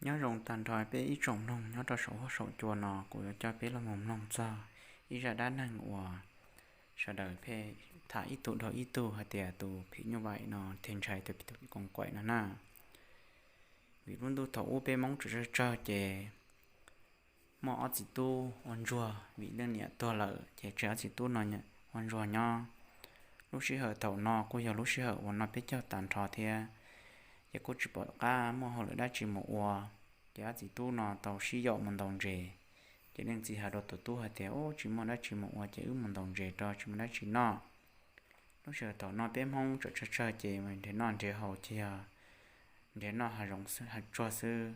Nyob zoo tag nrho peb ib tsoom mloog nyob rau saum huab saum cua no, kuv yuav coj peb los mus mloog txog ib zaj dab neeg uas sawv daws pheej tham ib tug dhau ib tug hais tias tus phim nyuj vaim no thiaj ntshai tus phim koos kaim no na. Vim lub ntuj thaum ub peb Hmoob tseem tsawg tsawg ces muaj ob txiv tub ua ntsuag vim leej niam tuag lawm ces tseg ob txiv tub no ua ntsuag nyob. Lub sij hawm thaum no kuj yog lub sij hawm uas noj peb caug tag nrho thiab, ces kuj tsis pom qab muaj hauj lwm dab tsi mus ua, ces ob txiv tub no tau sib yaum mus ntaus ntses. Ces leej txiv hais rau tus tub hais tias, Ub, tsis muaj dab tsi mus ua ces wb mus ntaus ntses rau, tsis muaj dab tsi noj. Lub sij hawm thaum no peb Hmoob tseem tsawg tsawg ces nrhiav noj nrhiav haus ces yog nrhiav noj hav zoov hav tsuag xwb.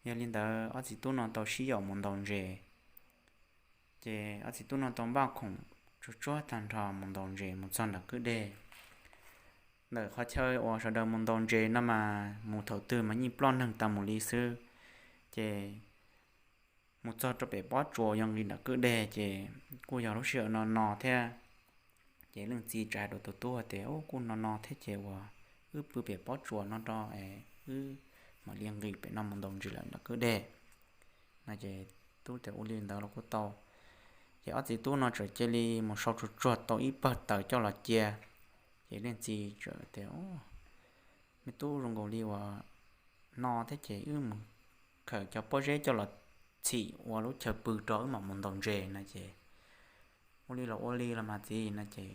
Yog li ntawd ob txiv tub no tau sib yaum mus ntaus ntses. Ces ob txiv tub no tau npaj khoom tsuag tsuag tag nrho mus ntaus ntses mus txog nram kwj deg. Ntawm qhov chaw uas sawv daws mus ntaus ntses no mas mus thaum twg mas yeej ploj neeg tas mus li xwb. Ces mus txog rau pem pob tsuas yog nqis nram kwj deg ces kuj yog lub sij hawm no no thiab. Ces leej txiv txawm hais rau tus tub hais tias, Ub, kuj no no thiab ces uas wb pw pem pob tsuas no rau es wb mam li nqis pem no mus ntaus ntses lawm nram kwj deg. No ces tub tias, Ua li ntawd los kuj tau. Ces ob txiv tub no txawm cia li mus sau tsuag tsuag tau ib pawg taws coj los cia. Ces leej txiv txawm tias, Me tub, zoo nkaus li uas no thiab ces wb mus khaws cov pob zeb coj los txhim ua lub chaw pw rau wb mam mus ntaus ntses no ces, Ua li los ua li los mas txiv no ces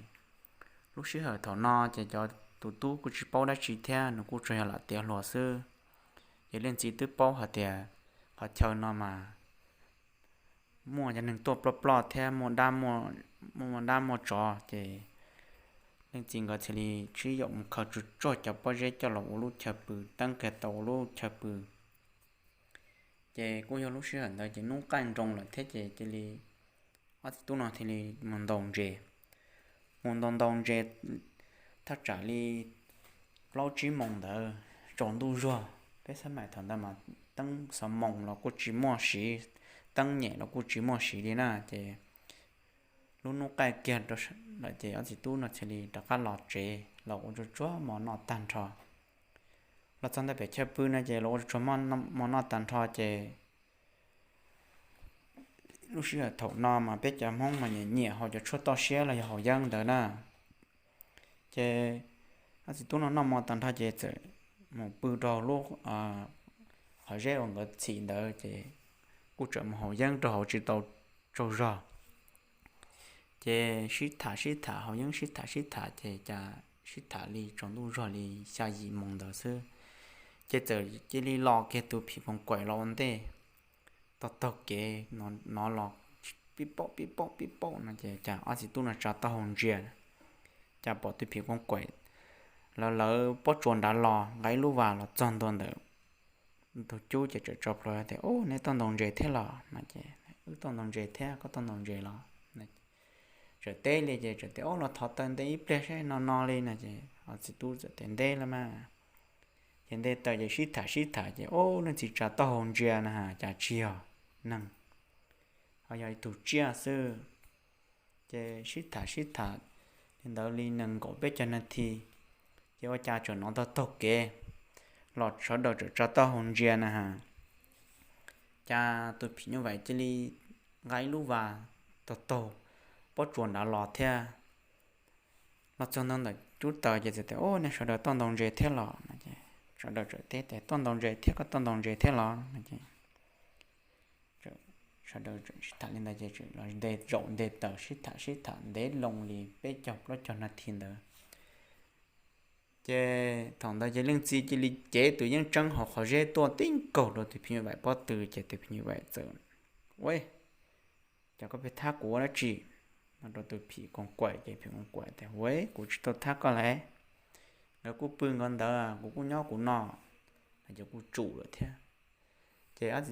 lub sij hawm thaum no ces cov tus tub kuj tsis paub dab tsi thiab, nws kuj tsuas yog lam tiav hluas xwb. Ces leej txiv twb paub hais tias qhov chaw no mas muaj cov neeg tuaj ploj ploj thiab muaj dab muaj tsov ces leej txiv nkawd thiaj li sib yaum mus khaws tsuag tsuag cov pob zeb coj los ua lub chaw pw, teeb kiag tau ua lub chaw pw. Ces kuj yog lub sij hawm ntawd ces hnub qaij nroo lawm thiab ces cia li ob txiv tub no thiaj li mus ntaus ntses. Mus ntaus ntaus ntses thaj tsam li plaub tsib moos ntawd tsaus ntuj zuag, peb xab maim thaum ntawd mas teeb xov moos los kuj tsis muaj siv, teeb nyem los kuj tsis muaj siv li na ces lub hnub qaij kiag lawm ces ob txiv tub no thiaj li rov qab los tsev los ua tsuag tsuag mov noj tag nrho. Los txog ntawm pem chaw pw no ces los ua tsuag tsuag mov noj tag nrho ces lub sij hawm thaum no mas peb cov Hmoob mas nyiam nyiam haus cov tshuaj toj siab los yog haus yeeb ntawd na. Ces ob txiv tub no noj mov tag nrho ces txawm mus pw rau lub qhov zeb uas nkawd txhim ntawd ces kuj txawm mus haus yeeb rau hauv tsis tau tsaug zog. Ces sib tham sib tham haus yeeb sib tham sib tham ces cas sib tham li tsaus ntuj zog li xya yim moos ntawd xwb, ces txawm cia li los kiag tus phim koos kaim los ua ntej. Taug taug kev no los pib paum pib paum pib paum no ces cas ob txiv tub no tsa taub hau ntsia, cas pom tus phim koos kaim lawv lawv pob tsuas nrad los nqa ib lub vas los txog ntua ntawm ntug cub ces txawm tso plhuav tias, Ub, neb tuaj ntaus ntses thiab los? No ces, Wb tuaj ntaus ntses thiab, koj tuaj ntaus ntses los? Txawm teb li ces txawm tias, Ub, los thov taws nte ib pliag saib no no li no ces ob txiv tub txawm tias, Nte los mas. Ces nte taws ces sib tham sib tham ces, Ub, leej txiv tsa taub hau ntsia na has cas tsis yog neeg, ho yog ib tug tsiaj xwb. Ces sib tham sib tham li ntawd li nees nkaum peb caug nas this, ces ua cas txawm hnov taug taug kev los sawv daws txawm tsa taub hau ntsia na has, cas tus phim nyuj vais cia li nqa ib lub vas taug taug pob tsuas nrad los thiab. Los txog ntua ntawm cub taws ces txawm tias, Ub, nej sawv daws tuaj ntaus ntses thiab los? No ces sawv daws txawm teb tias, Tuaj ntaus ntses thiab, koj tuaj ntaus ntses thiab los? No ces sawv daws sib tham li ntawd ces los nte zaum nte taws sib tham sib tham ntev loo li peb caug plaub caug nas this ntawd. Ces thaum ntawd ces leej txiv cia li cev tus yeeb tseeb hauv qhov zeb tuaj tib nkaug rau tus phim nyuj vais pob tw ces tus phim nyuj vais txawm, Ua, cas koj pheej thab kuv ua dab tsi? No rau tus phim koos kaim ces phim koos kaim tias, Ua, kuv tsis tau thab koj lauj, nkawd kuj pw nkawd ntawd, kuv kuj nyob kuv no. No ces kuj tsum lawm thiab. Ces ob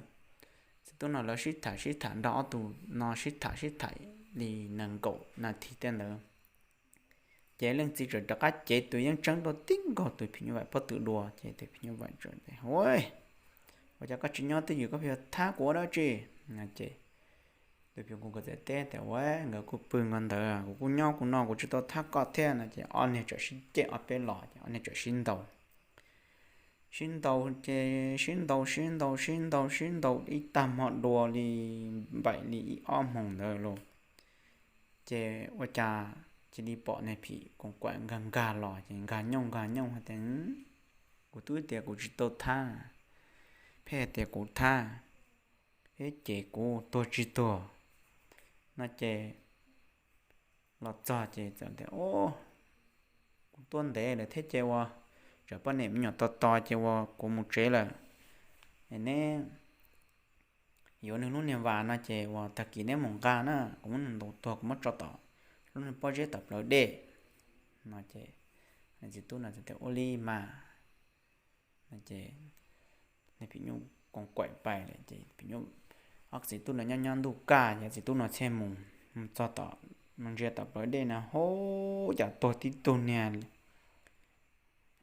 txiv tub no lawv sib tham sib tham nrog ob tug no sib tham sib tham li nees nkaum nas this tej ntawd, ces leej txiv txawm rov qab cev tus yeeb tseeb tuaj tib nkaug tus phim nyuj vais pob tw dua ces tus phim nyuj vais txawm tias, Ua, ua cas koj tsis nyob twj ywm, koj pheej thab kuv ua dab tsi? No ces tus phim koos kaim txawm teb tias, Ua, nkawd kuj pw nkawd ntawd, kuv kuj nyob kuv no, kuv tsis tau thab koj thiab. No ces ob niag txawm sib cem ob peb los ces ob niag txawm sib ntaus. sib ntaus ces sib ntaus sib ntaus sib ntaus sib ntaus ib tag hmo dua li npaum li ib ob moos ntawd los, ces ua cas cia li pom niag phim koos kaim nkag nkag los ces nkag nyooj nkag nyooj hais tias, kuv twb tias kuv tsis tau thab, pheej hais tias kuv thab, pheej cem kuv tuag tsis tuag no ces los txog ces txawm tias, kuv tuaj ntev lawm thiab ces ua, tsam poj niam me nyuam tos tos ces ua kuv mus tsev lawm. Neb yuav nws lub niag vas no ces ua tag kis neb mus nqa na, kuv muab nws ntaus tuag kuv muab tso tom lub niag pob zeb tom plawv dej no ces txiv tub no tias ua li mas. Ces phim nyuj koos kaim pais lawm ces phim nyuj, ob txiv tub no nyob nyob ntuj kaj ces txiv tub no thiaj mus, mus txog tom, mus ntsia tom plawv dej na, hub, cas tuag tib tug niag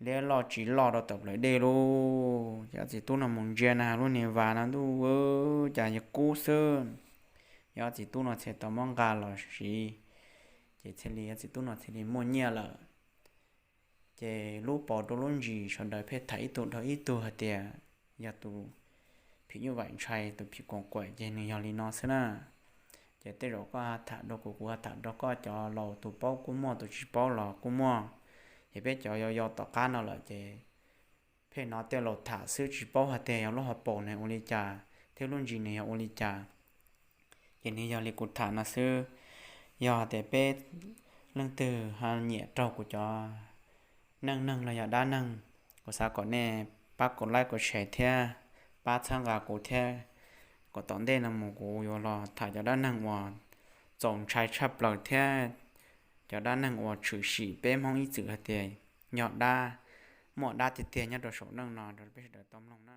liab loj tsis loj rau tom plawv dej lauj. Ces ob txiv tub no mus ntsia na lub niag vas no ntuj, cas yog kub xwb. Yog ob txiv tub no thiaj tau muab nqa los siv, ces thiaj li ob txiv tub no thiaj li muaj nyiaj lawm. Ces lub paus rau lub ntsis sawv daws pheej tham ib tug dhau ib tug hais tias yog tus phim nyuj vaim ntshai tus phim koos kaim ces nws yog li no xwb na. Ces tej zaum koj tham rau kuv, kuv tham rau koj, cov laus tus paub kuj muaj, tus tsis paub los kuj muaj. Ces peb cov yau yau tom qab no lawm ces pheej hnov tej laus tham xwb tsis paub hais tias yog lub hauv paus nws ua li cas thiab lub ntsis nws yog ua li cas. Ces nws yog li kuv tham no xwb. Yog tias peb leej twg ho nyiam raug kuv cov neej neeg los yog dab neeg, kuv xav kom nej pab kom like kom share thiab pab txhawb nqa kuv thiab, kom tom ntej no mus kuv yuav los tham cov dab neeg uas txaus ntshai tshaj plaws thiab cov dab neeg uas tshwm sim peb Hmoob ib txwm hais tias yog dab, muaj dab tiag tiag nyob rau saum neej no rau peb sawv daws tau mloog.